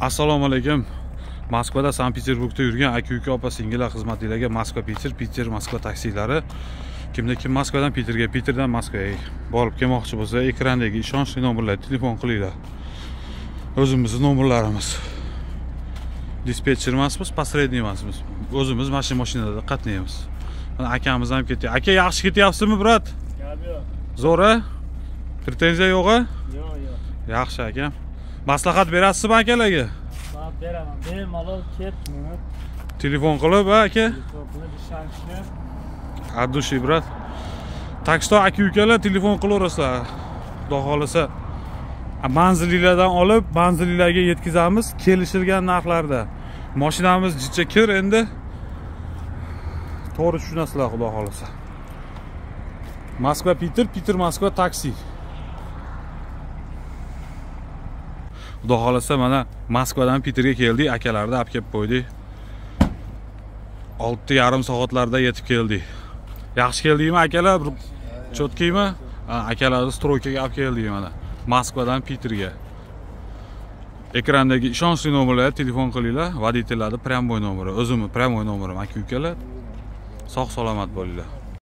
Assalomu alaykum. Moskvada, Sankt-Peterburgda yurgan aka-uka, opa singillar xizmatingizga Moskva Piter, Piter Moskva taksilari. Kimda kim Moskvadan Piterga, Piterdan Moskvaga borib kelmoqchi bo'lsa, ekrandagi ishonchli nomerlarga telefon qilinglar. O'zimizni nomerlarimiz. Dispetcher emasmiz, posrednik emasmiz. O'zimiz mana shu mashinada qatnaymiz. Mana akamiz ham ketdi. Aka, yaxshi ketyapsizmi, brat? Gap yo'q. Zo'r a? Pretenziya yo'q a? Yo'q, yo'q. Yaxshi akam. Maslahat berasizmi akalarga? Maslahat beraman. Bemalol kelib, minib, telefon qilib, ha aka? Telefon qilib ishonchli. От души, брат. Так что aka-ukalar telefon qilaverasizlar. Xudo xolasa manzilinglardan olib, manzilinglarga yetkazamiz kelishilgan narxlarda. Mashinamiz jicha kir endi. To'g'ri tushunasizlar, xudo xolasa. Moskva Piter, Piter Moskva taksi. Xudo xolasa mana Moskvadan Piterga keldik, akalarni olib kelib qo'ydik. 6,5 soatlarda yetib keldik. Yaxshi keldikmi akalar? Cho'tkiymi? Akalarni stroykaga olib keldik mana. Moskvadan Piterga. Ekrandagi ishonchli nomerlarga telefon qilinglar. Водительlarning prямой nomeri, o'zimning prямой nomerim aka-ukalar. Sog' salomat bo'linglar.